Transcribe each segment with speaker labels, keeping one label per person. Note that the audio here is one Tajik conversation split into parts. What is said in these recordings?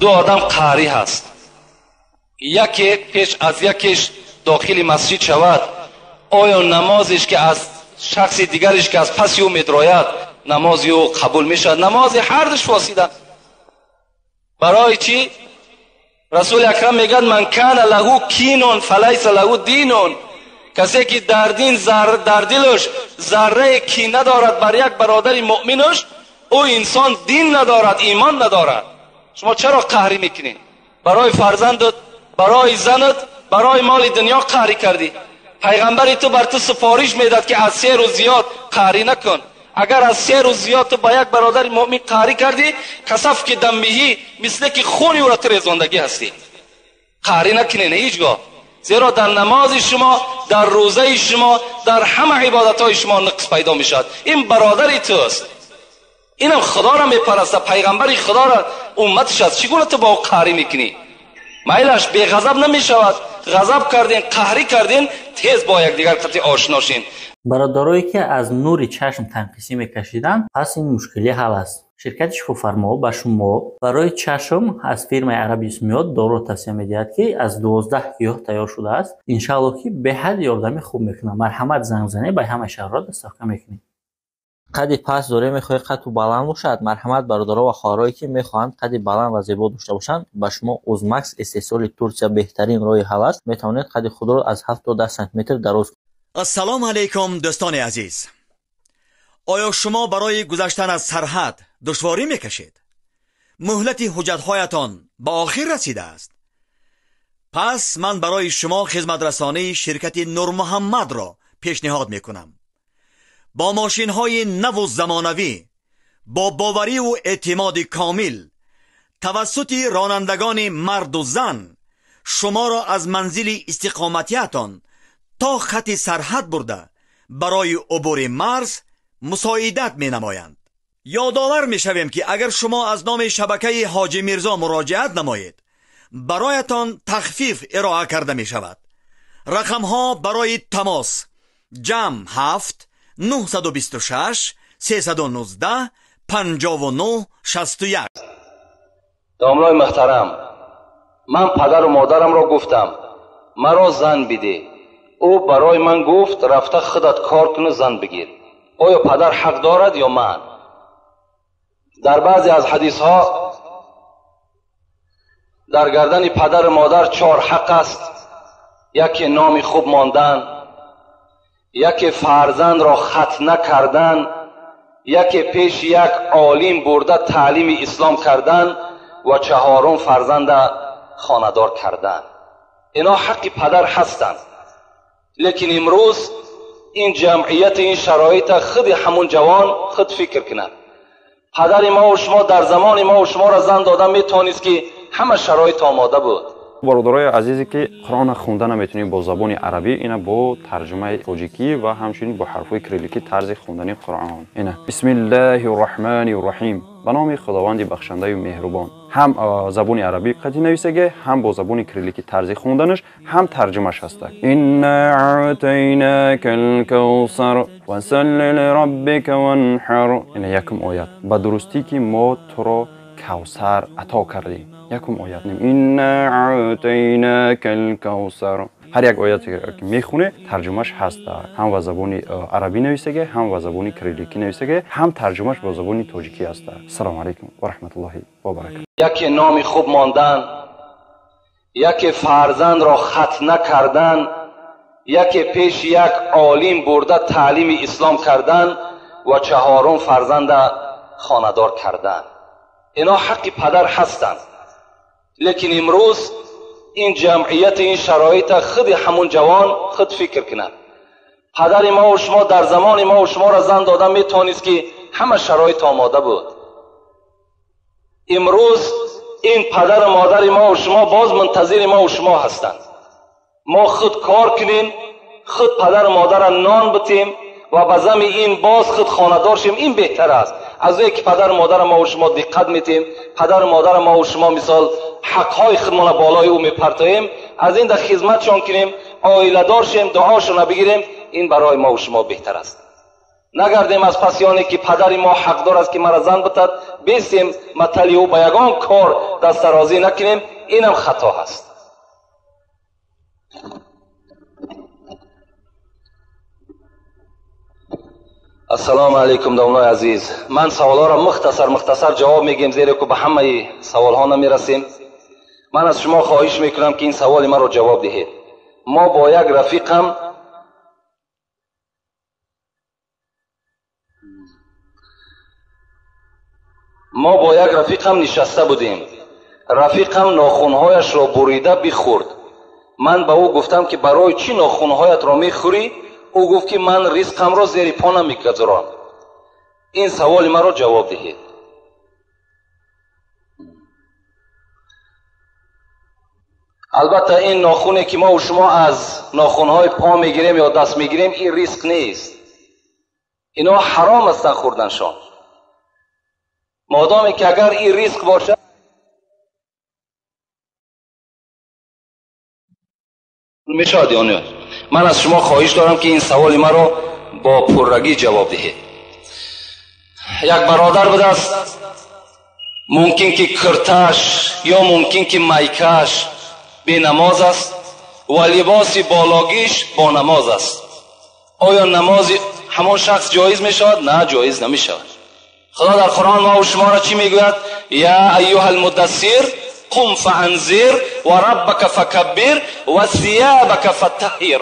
Speaker 1: Ду одам қаҳрӣ ҳаст, яке пеш аз якеш дохили масҷид шавад, оё намозиш ки аз шахси дигариш ки аз паси ӯ медрояд, намози ӯ қабул мешавад? Намози ҳардуш фосида. Барои чӣ? Расули акрам мегӯяд: ман кана лаҳу кинун фалайса лаҳу динун. Касе ки дар дин дар дилаш заррае кина дорад бар як бародари муъминаш, ӯ инсон дин надорад, имон надорад. Шумо чаро қаҳрӣ мекунед? Барои фарзандат, барои занат, барои моли дунё қаҳрӣ кардӣ. Пайғамбари ту бар ту супориш медад, ки аз 3 рӯз зиёд қаҳрӣ накун. Агар аз 3 рӯз зиёд ту ба як бародари муъмин қаҳрӣ кардӣ, касаф ки даммиҳӣ, мисле ки хуни ӯро ту резондагӣ ҳастӣ. Қаҳрӣ накунед ҳеҷ гоҳ, зеро дар намози шумо, дар рӯзаи шумо, дар ҳама ибодатҳои шумо нуқс пайдо мешавад. Ин бародари туст, инам худоро мепарастад, пайғамбари худоро умматиш аст. Чӣ гуна ту бо ӯ қаҳрӣ мекунӣ? Майлаш беғазаб намешавад. Ғазаб кардин, қаҳрӣ кардин, тез бо якдигар қатъи ошно шин.
Speaker 2: Бародарое ки аз нури чашм танқисӣ мекашиданд, пас ин мушкилӣ ҳал аст. Ширкати Шифофармо ба шумо барои чашм аз фирмаи Араби Исмиёт доруро тавсия медиҳад, ки аз 12 гиёҳ тайёр шудааст. Иншааллоҳ, ки беҳад ёрдами хуб мекунад. Марҳамат, занг занед, ба ҳамаи шаҳрҳо доставка мекунем. Қади паст дорем, мехоҳед қадту баланд бошад? Марҳамат, бародаро ва хоҳарое ки мехоҳанд қади баланд ва зебо дошта бошанд, ба шумо Узмакс истеҳсоли Турсия беҳтарин роҳи ҳал аст. Метавонед қади худро аз 7 то 10 сантиметр дароз.
Speaker 3: Ассалому алайкум, дӯстони азиз. Оё шумо барои гузаштан аз сарҳад душворӣ мекашед? Муҳлати ҳуҷҷатҳоятон ба охир расидааст? Пас ман барои шумо хизматрасонии ширкати Нурмуҳаммадро пешниҳод мекунам. Бо мошинҳои наву замонавӣ, бо бовариву эътимоди комил, тавассути ронандагони марду зан шуморо аз манзили истиқоматиятон то хати сарҳад бурда, барои убури марз мусоидат менамоянд. Ёдовар мешавем, ки агар шумо аз номи шабакаи Ҳоҷи Мирзо муроҷиат намоед, бароятон тахфиф ироа карда мешавад. Рақамҳо барои тамос: +7 926 319 59 61.
Speaker 1: Домлои муҳтарам, ман падару модарамро гуфтам, маро зан бидеҳ. Ӯ барои ман гуфт, рафта худат кор куну зан бигир. Оё падар ҳақ дорад ё ман? Дар баъзе аз ҳадисҳо дар гардани падару модар 4 ҳақ аст. Яке номи хуб мондан, яке фарзандро хатна кардан, яке пеши як олим бурда таълими ислом кардан ва 4 фарзанда хонадор кардан. Ино ҳаққи падар ҳастанд. Лекин имрӯз ин ҷамъият, ин шароита худи ҳамун ҷавон худ фикр кунад. Падари мо ва шумо дар замони мо ва шуморо зан дода метавонист, ки ҳама шароит омода буд.
Speaker 4: Бародарои азизе ки Қуръонро хонда наметавонед бо забони арабӣ, ина бо тарҷумаи тоҷикӣ ва ҳамчунин бо ҳарфҳои кирилликӣ тарзи хондани Қуръон. Ина бисмиллаҳи рраҳмани рраҳим, ба номи Худованди бахшандаю меҳрубон. Ҳам забони арабӣ қатъи нависаге, ҳам бо забони кирилликӣ тарзи хонданаш, ҳам тарҷумаш ҳаста. Инна аътайнака алкавсар фасалли лираббика ванҳар. Ина якум оят. Ба дурустӣ ки мо туро кавсар ато кардем. Якум оят. Инна аътайнака алкавсар. Ҳар як ояте ки мехоне, тарҷумаш ҳаст. Ҳам ба забони арабӣ нависаге, ҳам ба забони кирилликӣ нависаге, ҳам тарҷумаш ба забони тоҷикӣ ҳаст. Ассалому алайкум ва раҳматуллоҳи ва баракатуҳ.
Speaker 1: Яке номи хуб мондан, яке фарзандро хатна кардан, яке пеши як олим бурда таълими ислом кардан ва 4 фарзанда хонадор кардан. Ино ҳаққи падар ҳастанд. Лекин имрӯз ин ҷамъият, ин шароита худи ҳамун ҷавон худ фикр кунад. Падари мо ва шумо дар замони мо ва шуморо зан дода метавонист, ки ҳама шароит омода буд. Имрӯз ин падару модари мо ва шумо боз мунтазири мо ва шумо ҳастанд. Мо худ кор кунем, худ падару модарро нон битем ва ба зами ин боз худ хонадор шем, ин беҳтар аст. Аз оне ки падару модарро мо ва шумо диққат метем, падару модарро мо ва шумо мисол ҳақҳои худмонро болои ӯ мепартоем, аз ин дар хизматшон кунем, оиладор шем, дуошонро бигирем, ин барои мо ва шумо беҳтар аст. Нагардем аз паси оне ки падари мо ҳақдор аст ки маро зан битад, бистем, матали ӯ ба ягон кор дастдарозӣ накунем, инам хато ҳаст. Ассалому алайкум, домлои азиз. Ман саволҳоро мухтасар мухтасар ҷавоб мегӯем, зеро ки ба ҳамаи саволҳо намерасем. Ман аз шумо хоҳиш мекунам, ки ин саволи маро ҷавоб диҳед. Мо бо як рафиқам нишаста будем. Рафиқам нохунҳояшро бурида бихӯрд. Ман ба ӯ гуфтам, ки барои чӣ нохунҳоятро мехӯрӣ? Ӯ гуфт, ки ман ризқамро зери по намегузорам. Ин саволи маро ҷавоб диҳед. Албатта ин нохуне ки мо шумо аз нохунҳои по мегирем ё даст мегирем, ин ризқ нест. Ино ҳаром ҳастанд хӯрданшон. Модоме ки агар ин ризқ бошад, мешавад ё не? Ман аз шумо хоҳиш дорам, ки ин саволи маро бо пуррагӣ ҷавоб диҳед. Як бародар будааст, мумкин ки кирташ ё мумкин ки майкаш бенамоз аст ва либоси бологиш бо намоз аст. Оё намози ҳамон шахс ҷоиз мешавад? На, ҷоиз намешавад. Худо дар Қуръон мо шуморо чӣ мегӯяд? Я айюҳал мудассир қум фаанзир ва раббака факаббир ва сиябака фатаҳҳир.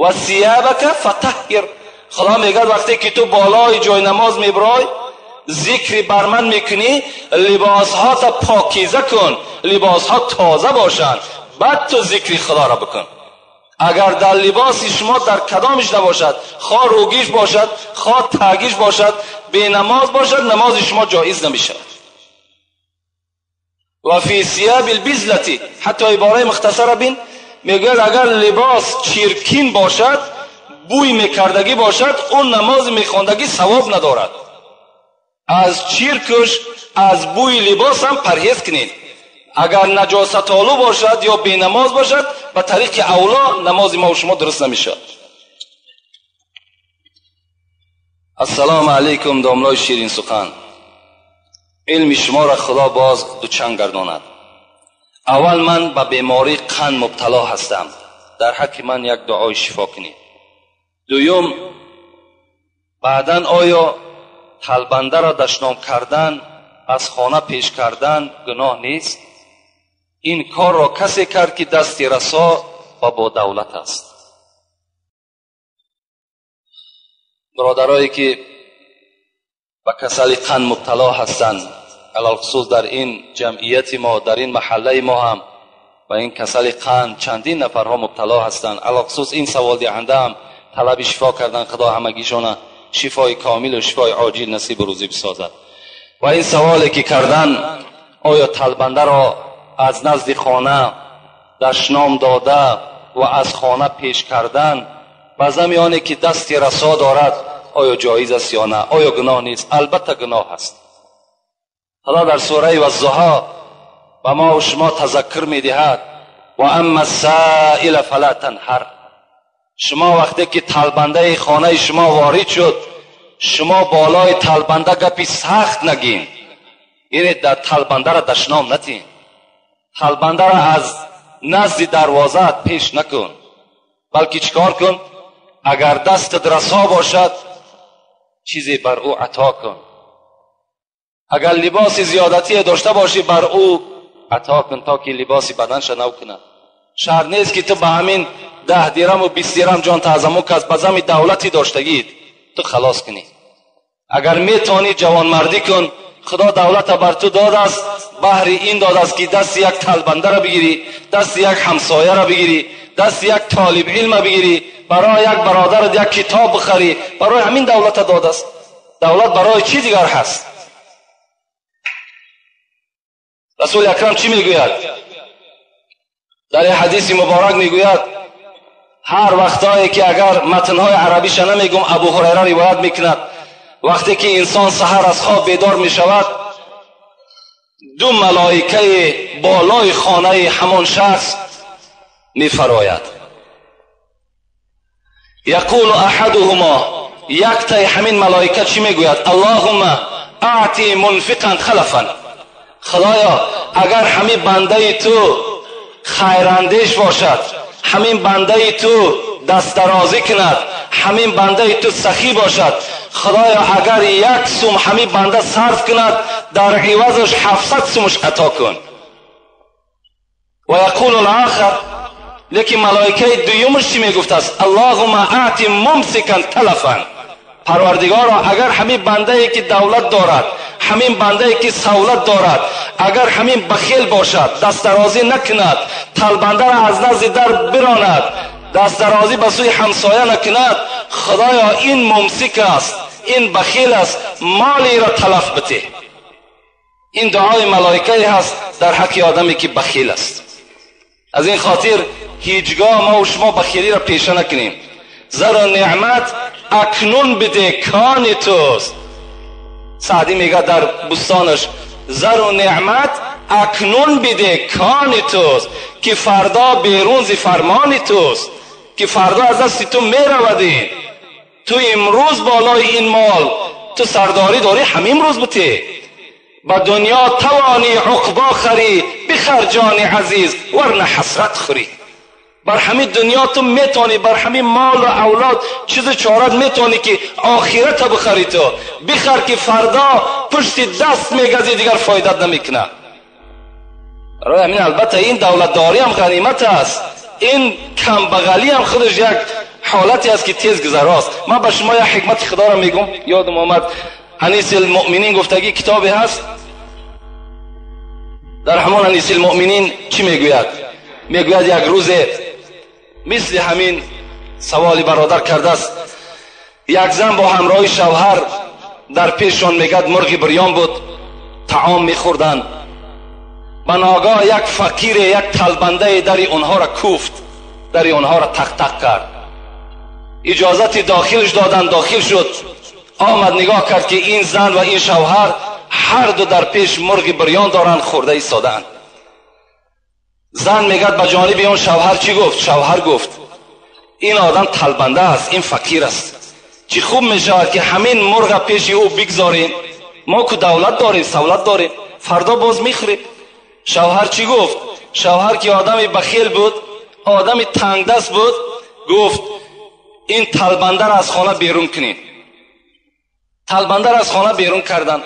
Speaker 1: Ва сиябака фатаҳҳир. Худо мегӯяд, вақте ки ту болои ҷои намоз мебарой, зикри бар ман мекунӣ, либосҳота покиза кун, либосҳо тоза бошанд, баъд ту зикри худоро бикун. Агар дар либоси шумо дар кадомиш набошад, хо рӯгиш бошад, хо тагиш бошад, бенамоз бошад, намози шумо ҷоиз намешавад. Ва фи сияби лбизлати, ҳатто ибораи мухтасара бин, мегӯяд агар либос чиркин бошад, бӯй мекардагӣ бошад, он намози мехондагӣ савоб надорад. Аз чиркуш, аз бӯи либос ҳам парҳез кунед. Агар наҷосатолу бошад ё бенамоз бошад, ба тариқи авло намози мо шумо дуруст намешавад. Ассалому алайкум, домлои ширинсухан. Илми шуморо Худо боз дучанд гардонад. Аввал ман ба бемории қанд мубтало ҳастам. Дар ҳаққи ман як дуои шифо кунед. Дуюм, баъдан оё талбандаро дашном кардан, аз хона пеш кардан гуноҳ нест? Ин корро касе кард, ки дасти расо ва бо давлат аст. Бародарое ки ба касали қанд мубтало ҳастанд, алалхусус дар ин ҷамъияти мо, дар ин маҳаллаи мо ҳам ба ин касали қанд чандин нафарҳо мубтало ҳастанд. Алалхусус ин саволдиҳанда ҳам талаби шифо кардан, Худо ҳамагишона шифои комилу шифои оҷил насибу рӯзӣ бисозад. Ва ин саволе ки кардан, оё талбандаро аз назди хона дашном дода ва аз хона пеш кардан ба зами оне ки дасти расо дорад, оё ҷоиз аст ё на? Оё гуноҳ нест? Албатта гуноҳ аст. Худо дар сураи Ваззуҳо ба мо ва шумо тазаккур медиҳад: ва амма ссаила фала танҳар. Шумо вақте ки талбандаи хонаи шумо ворид шуд, шумо болои талбанда гапи сахт нагин, яъне дар талбандаро дашном натин, талбандаро аз назди дарвозаат пеш накун, балки чикор кун? Агар дастат расо бошад, чизе бар ӯ ато кун. Агар либоси зиёдатие дошта бошӣ, бар ӯ ато кун, то ки либоси баданша нав кунад. Шарт нест ки ту ба ҳамин 10 дирам 20 дирам ҷон таъзаму кас ба зами давлати доштагиит ту халос кунӣ. Агар метавонӣ ҷавонмардӣ кун, Худо давлата бар ту додааст, баҳри ин додааст ки дасти як талбандаро бигирӣ, дасти як ҳамсояро бигирӣ, дасти як толиб илма бигирӣ, барои як бародарат як китоб бихарӣ. Барои ҳамин давлата додааст. Давлат барои чӣ дигар ҳаст? Расули акрам чӣ мегӯяд? Дар ин ҳадиси муборак мегӯяд, ҳар вақтое ки агар матнҳои арабиша намегум, Абу Ҳурайра ривоят мекунад, вақте ки инсон саҳар аз хоб бедор мешавад, ду малоикаи болои хонаи ҳамон шахс мефарояд. Яқулу аҳадуҳумо, яктаи ҳамин малоика чӣ мегӯяд? Аллоҳумма اعطی منفقا خلفا. خدایا اگر همین بنده تو خیراندیش باشد، همین بنده تو دست درازی کند، همین بنده تو سخی باشد، خدایا اگر یک سوم همین بنده صرف کند در عوضش 700 سومش عطا کن. و یقول الاخر، لیکن ملائکه دویمش چی میگفت است؟ اللهم اعطی ممسکا تلفا. پروردگارا اگر همین بنده ای که دولت دارد، همین بنده ای که سولت دارد، اگر همین بخیل باشد، دست درازی نکند، تلبنده را از نزد در براند، دست درازی به سوی همسایه نکند، خدایا این ممسک است، این بخیل است، مالی را تلف بده. این دعای ملائکه هست در حق آدمی که بخیل است. از این خاطر هیچگاه ما و شما بخیلی را پیشه نکنیم. زر و نعمت اکنون بده کان توست. سعدی میگه در بستانش زر و نعمت اکنون بده کان توست، که فردا بیرون ز فرمان توست، که فردا از دست تو میرودین. تو امروز بالای این مال تو سرداری داری، همین روز بته. با دنیا توانی عقبا خری، بخر جان عزیز ورنه حسرت خوری. بر همین دنیا تو میتونی، بر همین مال و اولاد چیز چارت میتونی که آخرت بخری، تو بخر که فردا پشت دست میگزی دیگر فایدت نمیکنه. برای همین البته این دولتداری هم غنیمت است، این کم بغلی هم خودش یک حالتی است که تیز گذراست. من به شما یک حکمت خدا را میگم، یادم آمد انیس المؤمنین گفتگی کتابی هست. در همان انیس المؤمنین چی میگوید؟ میگوید یک روز مثل همین سوالی برادر کرده است، یک زن با همراه شوهر در پیششان میگد مرغ بریان بود، طعام میخوردند. به ناگاه یک فقیر، یک تلبنده در اونها را کوفت، در اونها را تق تق کرد. اجازت داخلش دادن، داخل شد. آمد نگاه کرد که این زن و این شوهر هر دو در پیش مرغ بریان دارند، خورده ایستادند. زن میگد به جانب اون شوهر چی گفت؟ شوهر گفت این آدم تلبنده است، این فقیر است، چی خوب میشود که همین مرغ پیش او بگذاریم، ما که دولت داریم، سولت داریم، فردا باز میخوریم. شوهر چی گفت؟ شوهر که آدم بخیل بود، آدم تنگ دست بود، گفت این تلبنده را از خانه بیرون کنیم. تلبنده را از خانه بیرون کردن.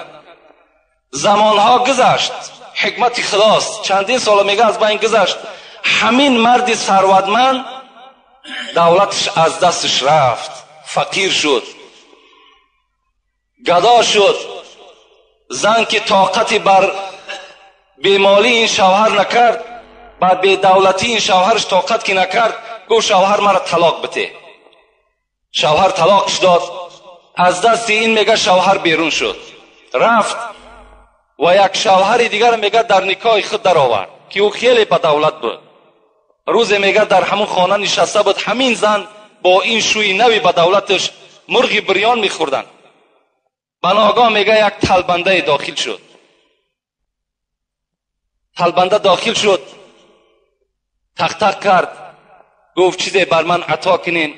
Speaker 1: زمانها گذشت، حکمت خداست، چندین سال میگه از بین گذشت. همین مرد ثروتمند دولتش از دستش رفت، فقیر شد، گدا شد. زن که طاقتی بر بیمالی این شوهر نکرد، بر بیدولتی این شوهرش طاقت که نکرد، گفت شوهر مرا طلاق بده. شوهر طلاقش داد. از دست این میگه شوهر بیرون شد، رفت و یک شوهر دیگر میگه در نکاح خود در آورد که او خیلی به دولت بود. روز میگه در همون خانه نشسته بود، همین زن با این شوی نوی به دولتش مرغ بریان میخوردن. بناگاه میگه یک تلبنده داخل شد. تلبنده داخل شد، تق تق کرد، گفت چیزی بر من عطا کنین.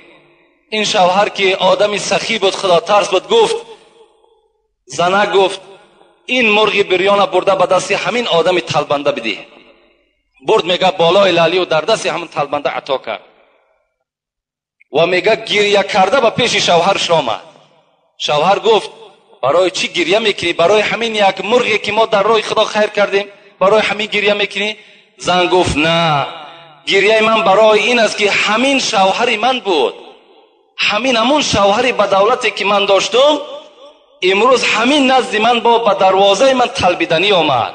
Speaker 1: این شوهر که آدمی سخی بود، خدا ترس بود، گفت زنه گفت این مرغ بریان برده به دست همین آدم تلبنده بده. برد میگه بالای لالی و در دست همون تلبنده عطا کرد و میگه گریه کرده به پیش شوهرش آمد. شوهر گفت برای چی گریه میکنی؟ برای همین یک مرغی که ما در راه خدا خیر کردیم، برای همین گریه میکنی؟ زن گفت نه، گریه من برای این است که همین شوهر من بود، همین همون شوهری به دولتی که من داشتم، امروز همین نزد من با به دروازه من تلبیدنی آمد.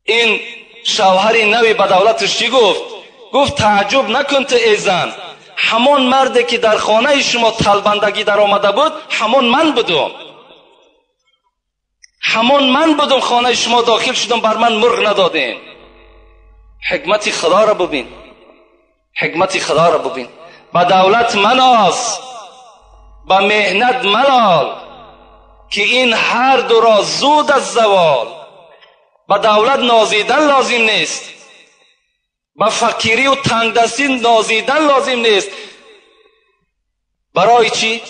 Speaker 1: این شوهر نوی به دولتش چی گفت؟ گفت تعجب نکن تو ای زن، همان مردی که در خانه شما تلبندگی در آمده بود همان من بودم، همان من بودم، خانه شما داخل شدم، بر من مرغ ندادین. حکمت خدا را ببین، حکمت خدا را ببین. به دولت مناز، به مهنت ملال، که این هر دو را زود از زوال. به دولت نازیدن لازم نیست، به فقیری و تنگدستی نازیدن لازم نیست. برای چی؟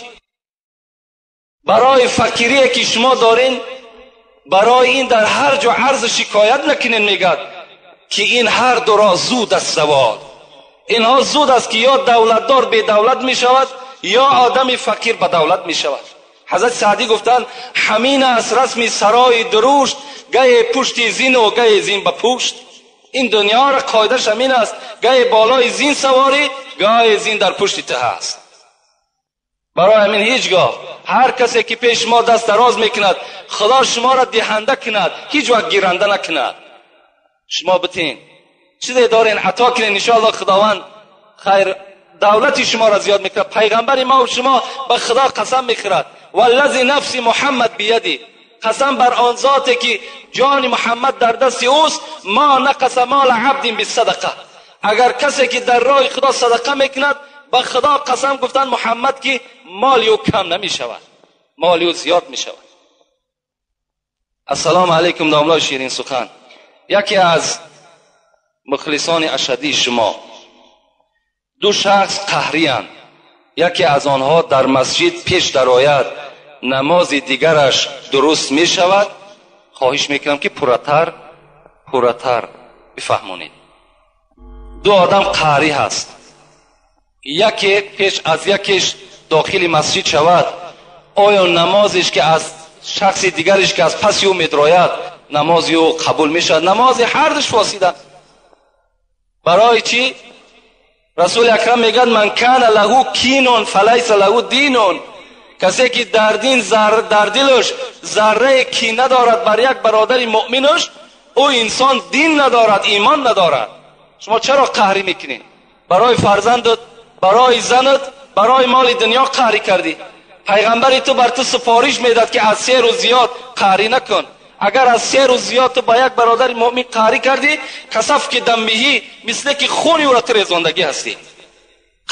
Speaker 1: Барои фақирие ки шумо дорин, барои ин дар ҳар ҷо арз шикоят накунед, мегӯяд ки ин ҳар дуро зуд аст завол. Инҳо зуд аст ки ё давлатдор бедавлат мешавад, ё одами фақир ба давлат мешавад. Ҳазрат Саъдӣ гуфтанд ҳамин аст расми сарои дурушт, гае пушти зин ва гае зин ба пушт. Ин дунёро қоидааш ҳамин аст, гае болои зин саворӣ, гае зин дар пушти ту ҳаст. Барои ҳамин ҳеҷ гоҳ ҳар касе ки пеш шумо даст дароз мекунад, Худо шуморо диҳанда кунад, ҳеҷ вақт гиранда накунад. Шумо битин чизе дорен ато кунед, иншоаллоҳ Худованд хайр давлати шуморо зиёд мекунад. Пайғамбари ма ва шумо ба Худо қасам мехӯрад, валлази нафси Муҳаммад бияди, қасам бар он зоте ки ҷони Муҳаммад дар дасти ӯст, ма нақаса мола абдин бисадақа. Агар касе ки дар роҳи Худо садақа мекунад, ба Худо қасам гуфтанд Муҳаммад ки моли ӯ кам намешавад, моли ӯ зиёд мешавад. Ассалому алайкум домлои ширин сухан. Яке аз мухлисони ашадии шумо. Ду шахс қаҳриянд. Яке аз онҳо дар масҷид пеш дарояд, намози дигараш дуруст мешавад. Хоҳиш мекунам ки пурратар бифаҳмонед. Ду одам қаҳрӣ ҳаст. Яке пеш аз якеш дохили масҷид шавад, оё намозиш ки аз шахси дигариш ки аз паси ӯ медрояд, намози ӯ қабул мешавад? Намози ҳардуш фосида. Барои чӣ? Расули акрам мегӯяд ман кана лаҳу кинун фалайса лаҳу динун. Касе ки дар дин дар дилаш заррае кина дорад бар як бародари муъминаш, ӯ инсон дин надорад, имон надорад. Шумо чаро қаҳрӣ мекунед? Барои фарзандат, барои занат, барои моли дунё қаҳрӣ кардӣ. Пайғамбари ту бар ту супориш медад ки аз 3 рӯз зиёд қаҳрӣ накун. Агар аз 3 рӯз зиёд ту ба як бародари муъмин қаҳрӣ кардӣ, касаф ки даммиҳӣ, мисле ки хуни ӯро ту резондагӣ ҳастӣ.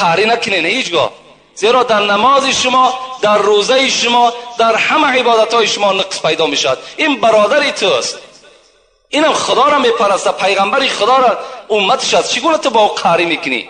Speaker 1: Қаҳрӣ накунед ҳеҷ гоҳ, зеро дар намози шумо, дар рӯзаи шумо, дар ҳама ибодатҳои шумо нуқс пайдо мешавад. Ин бародари туст, инам Худоро мепарастад, пайғамбари Худоро умматиш аст. Чӣ гуна ту бо ӯ қаҳрӣ мекунӣ?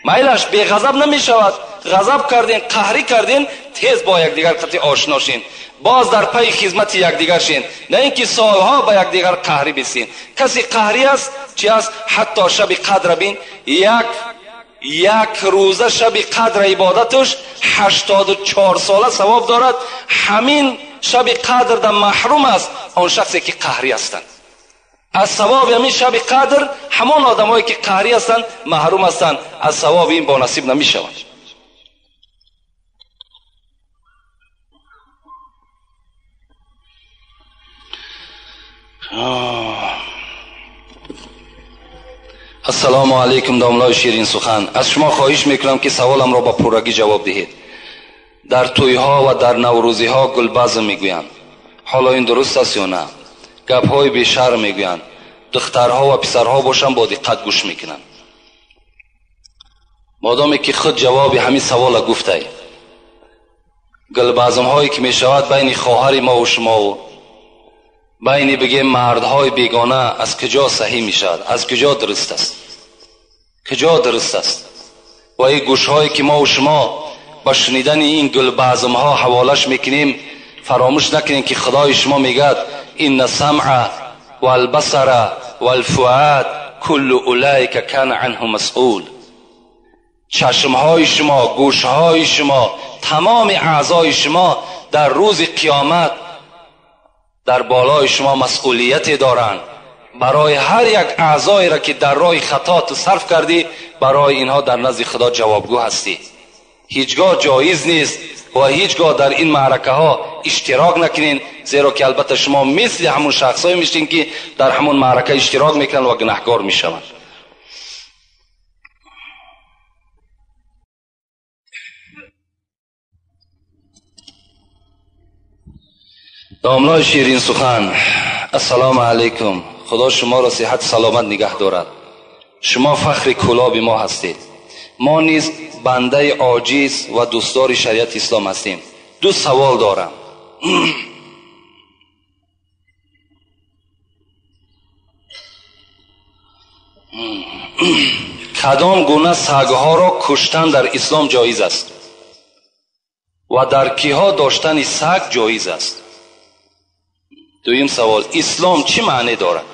Speaker 1: Майлаш беғазаб намешавад. Ғазаб кардин, қаҳрӣ кардин, тез бо якдигар қатъи ошно шин, боз дар пайи хизмати якдигар шин, на ин ки солҳо ба якдигар қаҳрӣ бисин. Касе қаҳрӣ аст, чи аст? Ҳатто шаби қадра бин, як рӯза шаби қадра ибодаташ 84 сола савоб дорад. Ҳамин шаби қадр дар маҳрум аст он шахсе ки қаҳрӣ ҳастанд. Аз савоби ҳамин шаби қадр ҳамон одамое ки қаҳрӣ ҳастанд маҳрум ҳастанд, аз савоби ин бонасиб намешаванд. Ассалому алайкум домлои ширин сухан. Аз шумо хоҳиш мекунам ки саволамро ба пуррагӣ ҷавоб диҳед. Дар тӯйҳо ва дар наврӯзиҳо гулбазм мегӯянд. Ҳоло ин дуруст аст ё на? Гапҳои бешарм мегӯянд. Духтарҳо ва писарҳо бошанд бо диққат гӯш мекунанд. Модоме ки худ ҷавоби ҳамин савола гуфтай, гулбазмҳое ки мешавад байни хоҳари мо ва шумову байни бигем мардҳои бегона аз куҷо саҳӣ мешавад? Аз куҷо дуруст аст? Куҷо дуруст аст? Ва ин гӯшҳое ки мо ва шумо ба шунидани ин гулбазмҳо ҳаволаш мекунем, фаромӯш накунем ки Худои шумо мегӯяд инна самъа валбасара валфуад куллу улайка кана анҳу масъул. Чашмҳои шумо, гӯшҳои шумо, тамоми аъзои шумо дар рӯзи қиёмат дар болои шумо масъулияте доранд. Барои ҳар як аъзоеро ки дар роҳи хато ту сарф кардӣ, барои инҳо дар назди Худо ҷавобгӯ ҳастӣ. Ҳеҷ гоҳ ҷоиз нест ва ҳеҷ гоҳ дар ин маъракаҳо иштирок накунед, зеро ки албатта шумо мисли ҳамон шахсҳое мешед ки дар ҳамон маърака иштирок мекунанд ва гунаҳкор мешаванд. Домлои ширин сухан, ассалому алайкум. Худо шуморо сиҳат саломат нигаҳ дорад. Шумо фахри кӯлоби мо ҳастед. Мо низ бандаи оҷиз ва дӯстдори шариати ислом ҳастем. Ду савол дорам. Кадом гуна сагҳоро куштан дар ислом ҷоиз аст و در کیها داشتن سگ جایز است؟ دویم سوال، اسلام چی معنی دارد؟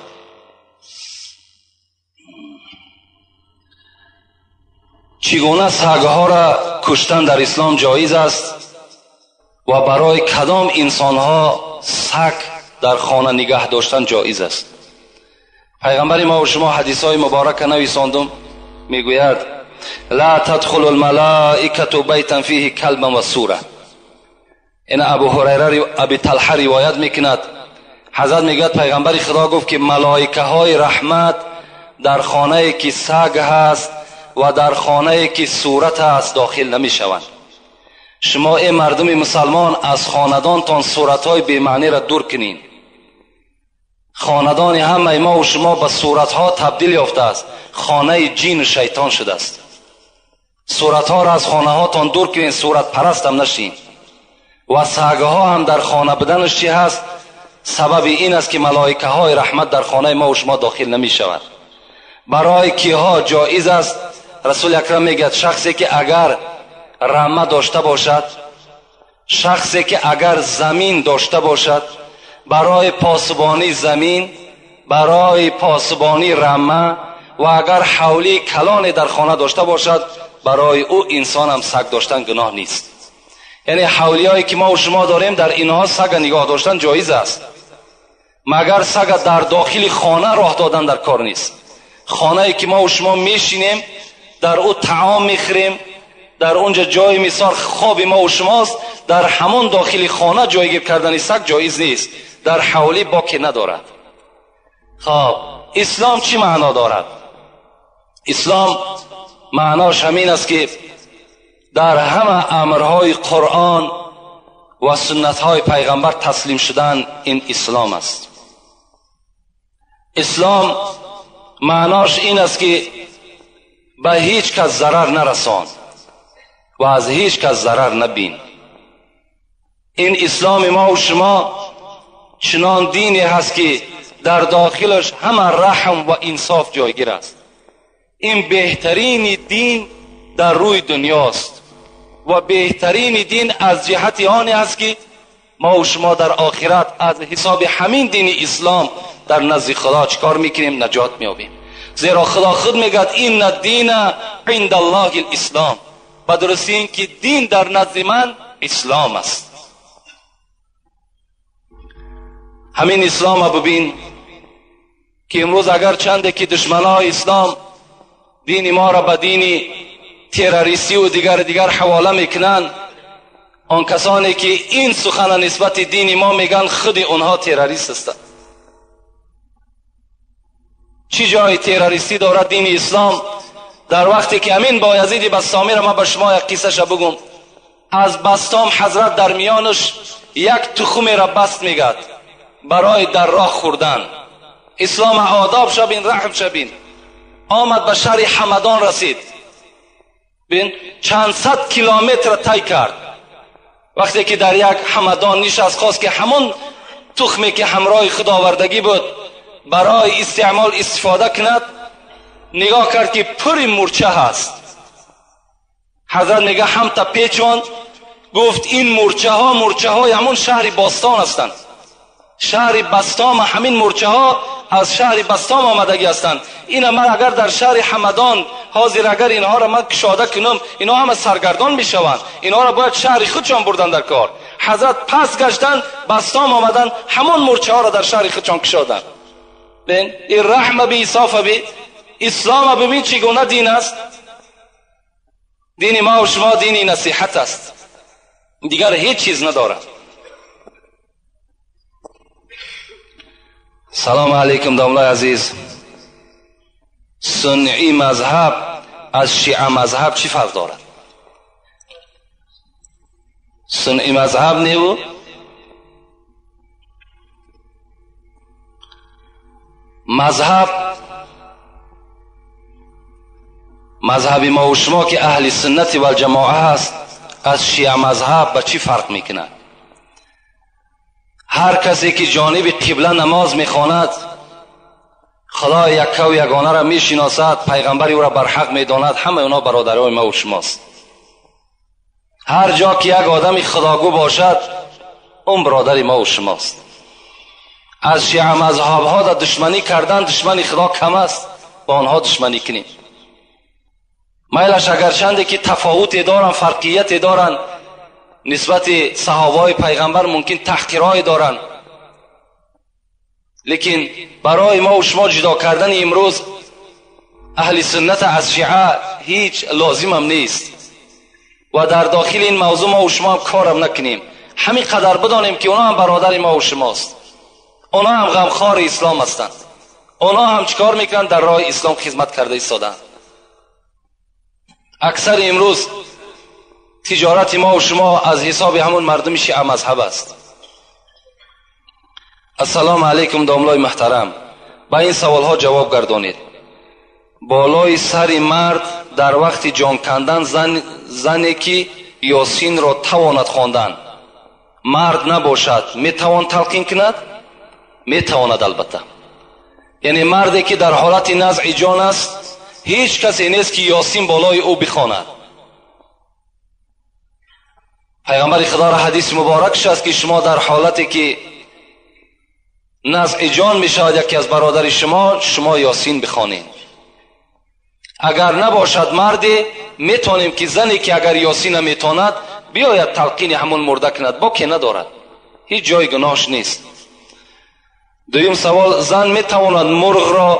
Speaker 1: چگونه سگها را کشتن در اسلام جایز است و برای کدام انسانها سگ در خانه نگه داشتن جایز است؟ پیغمبر ما و شما حدیث های مبارک نویساندم، میگوید لا تدخل الملائکه بیتا فیه کلبا و سوره. این ابو هریره ابی طلحه روایت میکند، حضرت میگوید پیغمبر خدا گفت که ملائکه های رحمت در خانه که سگ هست و در خانه که صورت هست داخل نمیشوند. شما ای مردم مسلمان از خاندانتان صورتهای بی‌معنی را دور کنین. خاندان همه ما و شما به صورتها تبدیل یافته است، خانه جین و شیطان شده است. صورتها را از خانه هاتان دور کنین، صورت پرست هم نشین. و سگها هم در خانه بدنش چی هست؟ سبب این است که ملائکه های رحمت در خانه ما و شما داخل نمی شود. برای کیها جایز است؟ رسول اکرم میگه شخصی که اگر رمه داشته باشد، شخصی که اگر زمین داشته باشد، برای پاسبانی زمین، برای پاسبانی رمه و اگر حولی کلان در خانه داشته باشد، برای او انسان هم سگ داشتن گناه نیست. یعنی حولی هایی که ما و شما داریم در اینها سگ نگاه داشتن جایز است، مگر سگ در داخل خانه راه دادن در کار نیست. خانه ای که ما و شما میشینیم در او طعام میخوریم، در اونجا جای مثال خواب ما و شماست، در همان داخل خانه جایگیر کردن سگ جایز نیست، در حولی باکی ندارد. خب اسلام چی معنا دارد؟ اسلام معناش همین است که در همه امرهای قرآن و سنتهای پیغمبر تسلیم شدن، این اسلام است. اسلام معناش این است که به هیچ کس ضرر نرسان و از هیچ کس ضرر نبین. این اسلام ما و شما چنان دینی هست که در داخلش همه رحم و انصاف جایگیر است. این بهترین دین در روی دنیاست و بهترین دین از جهت آن است که ما و شما در آخرت از حساب همین دین اسلام در نزد خدا چکار میکنیم؟ نجات میابیم. زیرا خدا خود میگد این دین عند الله الاسلام، و درستی این که دین در نزد من اسلام است. همین اسلام ببین که امروز اگر چنده که دشمنای اسلام دین ما را به دین تروریستی و دیگر حواله میکنن، آن کسانی که این سخن نسبت دین ما میگن خود اونها تروریست هستند. چی جای تروریستی دارد دین اسلام؟ در وقتی که امین بایزید بسطامی را من به شما یک قصه بگم. از بسطام حضرت در میانش یک تخم را بست میگد برای در راه خوردن. اسلام آداب شبین، رحم شبین. آمد به شهر حمدان رسید، بین چند صد کیلومتر طی کرد. وقتی که در یک حمدان نشست، خواست که همون تخمی که همراه خود آوردگی بود برای استعمال استفاده کند. نگاه کرد که پر مورچه هست. حضرت میگه هم تا پیچوند، گفت این مورچه ها مورچه های همون شهر باستان هستند. شهر بسطام، همین مورچه ها از شهر بسطام آمدگی هستند. این من اگر در شهر حمدان حاضر اگر اینها را من کشاده کنم، اینها همه سرگردان میشوند، اینها را باید شهر خودشان بردن در کار. حضرت پس گشتن، بسطام آمدن، همون مورچه ها را در شهر خودشان کشادن. بین این رحم به ایصاف به اسلام ببین چگونه دین است. دین ما و شما دین نصیحت است، دیگر هیچ چیز ندارد. سلام علیکم داملای عزیز. سنی مذهب از شیعه مذهب چی فرق دارد؟ سنی مذهب نیو مذهب، مذهب ما و شما که اهل سنت و الجماعه هست از شیعه مذهب به چی فرق میکند؟ هر کسی که جانب قبله نماز میخواند، خدا یکه و یگانه را میشناسد، پیغمبر او را برحق میداند، همه اونا برادرای ما و شماست. Ҳар ҷо ки як одами худогӯ бошад, он бародари мо ва шумост. Аз шиа мазҳабҳо дар душманӣ кардан душмани Худо кам аст, бо онҳо душманӣ кунем. Майлаш агарчанде ки тафовуте доранд, фарқияте доранд нисбати саҳобаҳои пайғамбар, мумкин таҳқирҳое доранд, лекин барои мо ва шумо ҷудо кардани имрӯз аҳли суннат аз шиа ҳеҷ лозимам нест ва дар дохили ин мавзӯъ мо ва шумо ҳам корам накунем. Ҳамин қадар бидонем ки онҳо ҳам бародари мо ва шумост, онҳо ҳам ғамхори ислом ҳастанд, онҳо ҳам чикор мекунанд? Дар роҳи ислом хизмат карда истоданд. Аксари имрӯз тиҷорати мо ва шумо аз ҳисоби ҳамон мардуми шиа мазҳаб аст. Ассалому алайкум домлои муҳтарам, ба ин саволҳо ҷавоб гардонед. Болои сари мард дар вақти ҷон кандан зане ки Ёсинро тавонад хондан, мард набошад, метавон талқин кунад? Метавонад албатта. Яъне марде ки дар ҳолати назъи ҷон аст, ҳеҷ касе нест ки Ёсин болои ӯ бихонад. Пайғамбари Худоро ҳадиси муборакш аст ки шумо дар ҳолате ки назъи ҷон мешавад яке аз бародари шумо, шумо Ёсин бихонед. Агар набошад марде, метавонем ки зане ки агар Ёсин наметавонад, биёяд талқини ҳамон мурда кунад, боке надорад, ҳеҷ ҷои гуноҳш нест. Дуюм савол: зан метавонад мурғро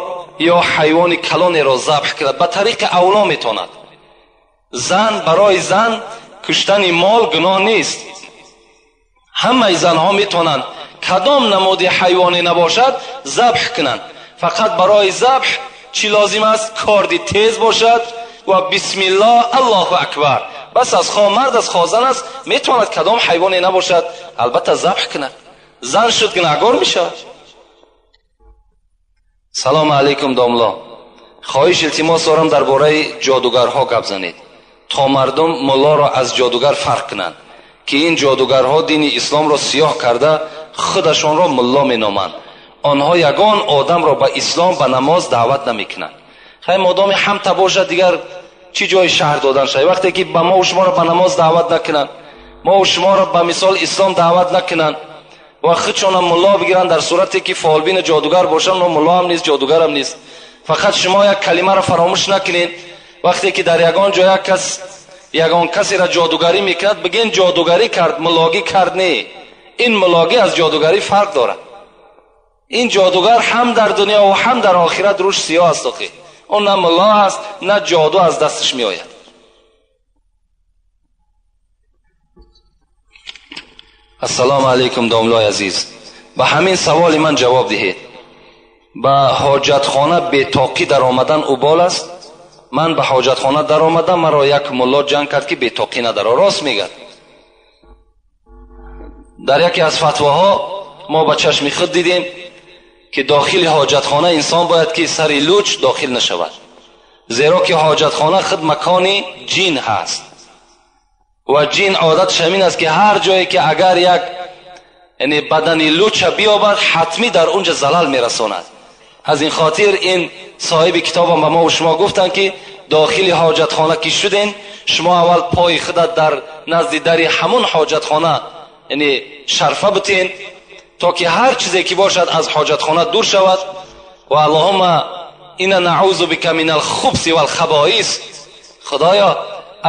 Speaker 1: ё ҳайвони калонеро забҳ кунад? Ба тариқи авло метавонад. Зан, барои зан куштани мол гуноҳ нест. Ҳамаи занҳо метавонанд кадом намуди ҳайвоне набошад забҳ кунанд. Фақат барои забҳ чӣ лозим аст? Корди тез бошад ва бисмиллоҳ, Аллоҳу акбар. Бас аз хо мард аз хо зан аст, метавонад кадом ҳайвоне набошад албатта забҳ кунад. Зан шуд гунаҳгор мешавад. Салому алайкум домло, хоҳиш илтимос дорам дар бораи ҷодугарҳо гап занед, то мардум муллоро аз ҷодугар фарқ кунанд, ки ин ҷодугарҳо дини исломро сиёҳ карда худашонро мулло меноманд. Онҳо ягон одамро ба ислом, ба намоз даъват намекунанд. Хай модоми ҳамта бошад, дигар чӣ ҷои шаҳр додан шавад? Вақте ки ба мо шуморо ба намоз даъват накунанд, мо шуморо ба мисол ислом даъват накунанд ва худшонам мулло бигиранд, дар сурате ки фолбин ҷодугар бошанд, но мулло ҳам нест, ҷодугарам нест. Фақат шумо як калимаро фаромӯш накунед. Вақте ки дар ягон ҷо як кас ягон касеро ҷодугарӣ мекунад, бигӯен ҷодугарӣ кард, муллогӣ кард. Не, ин муллогӣ аз ҷодугарӣ фарқ дорад. Ин ҷодугар ҳам дар дунё ва ҳам дар охират рӯш сиёҳ аст. Охи он на мулло аст, на ҷоду аз дасташ меояд. Ассалому алайкум домлои азиз, ба ҳамин саволи ман ҷавоб диҳед. Ба ҳоҷатхона бетоқӣ даромадан убол аст? Ман ба ҳоҷатхона даромадам, маро як мулло ҷанг кард ки бетоқӣ надаро. Рост мегӯяд. Дар яке аз фатвоҳо мо ба чашми худ дидем ки дохили ҳоҷатхона инсон бояд ки сари луч дохил нашавад, зеро ки ҳоҷатхона худ макони ҷин ҳаст ва ҷин одатш ҳамин аст ки ҳар ҷое ки агар як яъне бадани луча биёбад, ҳатмӣ дар унҷа залал мерасонад. Аз ин хотир ин соҳиби китобам ба мо ва шумо гуфтанд ки дохили ҳоҷатхона ки шуден, шумо аввал пои худат дар назди дари ҳамон ҳоҷатхона яъне шарфа бутен, то ки ҳар чизе ки бошад аз ҳоҷатхона дур шавад. Ва аллоҳумма инна наъузу бика минал хубси валхабоис, худоё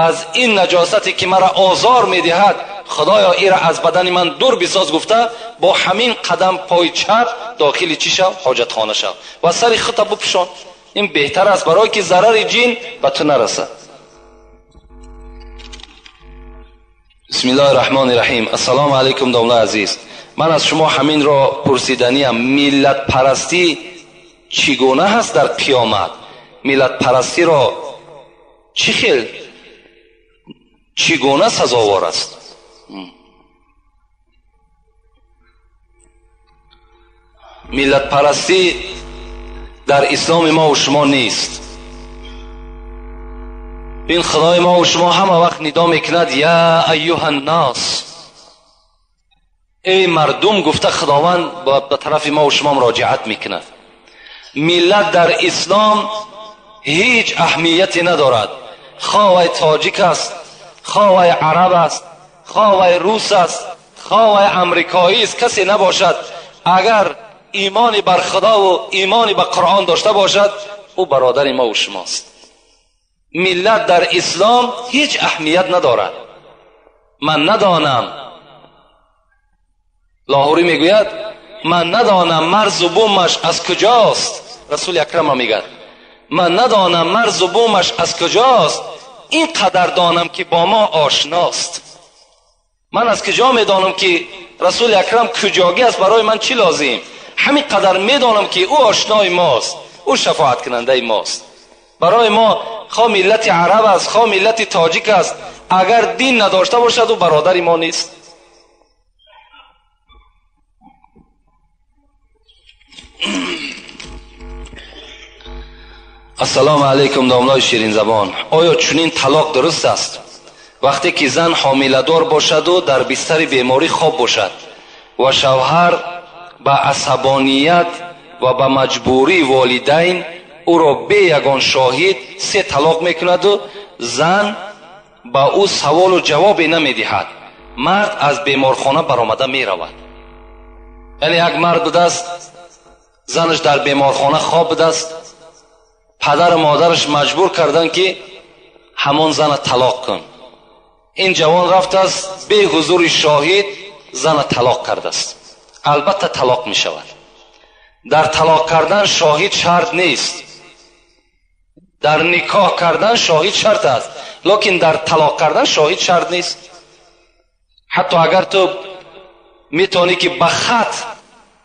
Speaker 1: аз ин наҷосате ки маро озор медиҳад, худоё ира аз бадани ман дур бисоз гуфта, бо ҳамин қадам пои чап дохили чӣ шав? Ҳоҷатхона шав ва сари худта бупӯшон. Ин беҳтар аст барое ки зарари ҷин ба ту нарасад. Бисмиллоҳи раҳмони раҳим. Ассалому алайкум домлои азиз, ман аз шумо ҳаминро пурсиданиям: миллатпарастӣ чӣ гуна ҳаст дар қиёмат? Миллатпарастиро чӣ хел, чӣ гуна сазовор аст? Миллатпарастӣ дар исломи мо ва шумо нест. Ин Худои мо ва шумо ҳама вақт нидо мекунад: я айюҳа ннос, эй мардум, гуфта Худованд ба тарафи мо ва шумо муроҷиат мекунад. Миллат дар ислом ҳеҷ аҳамияте надорад. Хоҳ вай тоҷик аст, خواه وی عرب است، خواه وی روس است، خواه وی امریکایی است، کسی نباشد، اگر ایمانی بر خدا و ایمانی به قرآن داشته باشد، او برادر ما و شماست. ملت در اسلام هیچ اهمیت ندارد. من ندانم، لاهوری میگوید من ندانم مرز و بومش از کجاست. رسول اکرم میگه من ندانم مرز و بومش از کجاست، این قدر دانم که با ما آشناست. من از کجا میدانم که رسول اکرم کجاگی است؟ برای من چی لازم؟ همین قدر میدانم که او آشنای ماست، او شفاعت کننده ماست. برای ما خواه ملت عرب است، خواه ملت تاجیک است، اگر دین نداشته باشد او برادر ما نیست. السلام علیکم داملای شیرین زبان. آیا چنین طلاق درست است؟ وقتی که زن حامله دار باشد و در بستر بیماری خواب باشد و شوهر به عصبانیت و به مجبوری والدین او را به یگان شاهد 3 طلاق میکند و زن به او سوال و جواب نمیدهد، مرد از بیمارخانه برآمده میرود. یعنی یک مرد بوده است، زنش در بیمارخانه خواب بوده است، پدر و مادرش مجبور کردن که همان زن طلاق کن. این جوان رفته است به حضور شاهد زن طلاق کرده است. البته طلاق می شود. در طلاق کردن شاهد شرط نیست، در نکاح کردن شاهد شرط است، لکن در طلاق کردن شاهد شرط نیست. حتی اگر تو میتونی که به خط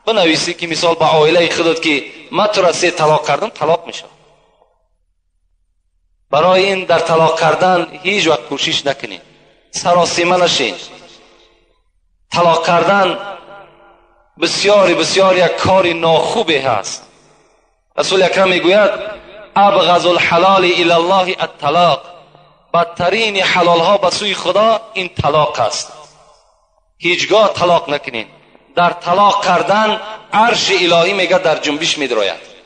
Speaker 1: بنویسی که مثال به عائله خودت که من تو را 3 طلاق کردم، طلاق می شود. برای این در طلاق کردن هیچ وقت کوشش نکنید، سراسیمه نشین. طلاق کردن بسیار بسیار یک کار ناخوبی هست. رسول اکرم میگوید ابغض الحلال الی الله الطلاق، بدترین حلال ها به سوی خدا این طلاق است. هیچگاه طلاق نکنین. در طلاق کردن عرش الهی میگه در جنبش میدراید.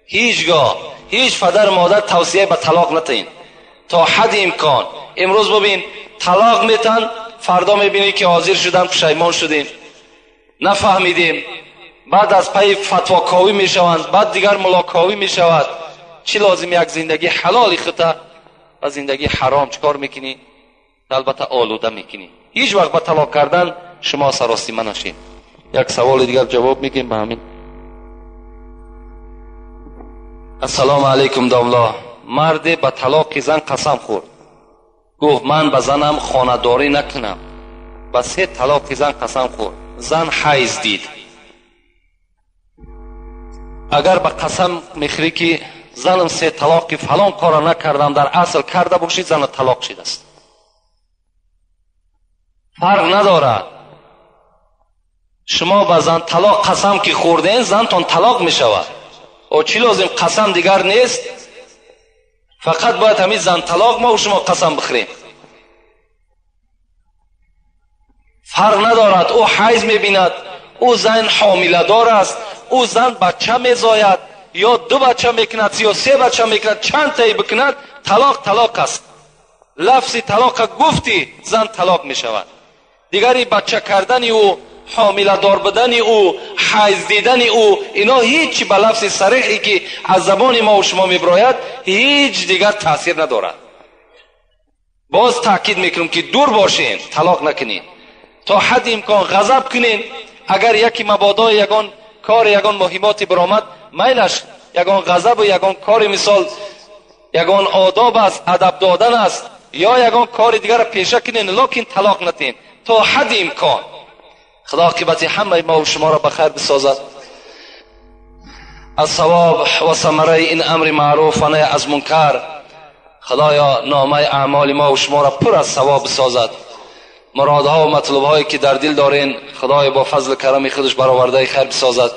Speaker 1: هیچگاه هیچ پدر مادر توصیه به طلاق نتین تا حد امکان. امروز ببین طلاق میتن، فردا میبینی که حاضر شدن پشیمان شدیم، نفهمیدیم، بعد از پی فتوا کاوی میشوند، بعد دیگر ملاکاوی میشود. چی لازم؟ یک زندگی حلال خطا و زندگی حرام چکار میکنی؟ البته آلوده میکنی. هیچ وقت به طلاق کردن شما سراسیمه نشین. یک سوال دیگر جواب میگیم به همین. السلام علیکم داملا. مرد به طلاق زن قسم خورد، گفت من به زنم خانه‌داری نکنم. به 3 طلاق زن قسم خورد، زن حیض دید. اگر به قسم میخوری که زنم 3 طلاق فلان کار نکردم، در اصل کرده باشید، زن طلاق شده است. فرق ندارد. شما به زن طلاق قسم که خوردین، زنتان طلاق میشود. او چی لازم؟ قسم دیگر نیست، فقط باید همین زن طلاق ما و شما قسم بخوریم. فرق ندارد. او حیض میبیند، او زن حامله دار است، او زن بچه میزاید، یا 2 بچه میکند یا 3 بچه میکند، چند تایی بکند، طلاق طلاق است. لفظ طلاق گفتی زن طلاق میشود. دیگری بچه کردن او، حامله دار بدن او، حیض دیدن او، اینا هیچ به لفظ صریحی که از زبان ما و شما میبراید هیچ دیگر تاثیر ندارد. باز تاکید میکنم که دور باشین، طلاق نکنین، تا حد امکان غضب کنین. اگر یکی مبادا یگان کار یگان مهماتی برآمد، میلش یگان غضب و یگان کار مثال یگان آداب است، ادب دادن است، یا یگان کار دیگر را پیشه کنین، لکن طلاق نتین تا حد امکان. خدا عاقبت همه ما و شما را بخیر بسازد. از ثواب و ثمره این امر معروف و نهی از منکر خدایا نامه اعمال ما و شما را پر از ثواب بسازد. مرادها و مطلوبهایی که در دل دارین خدای با فضل کرم خودش برآورده خیر بسازد.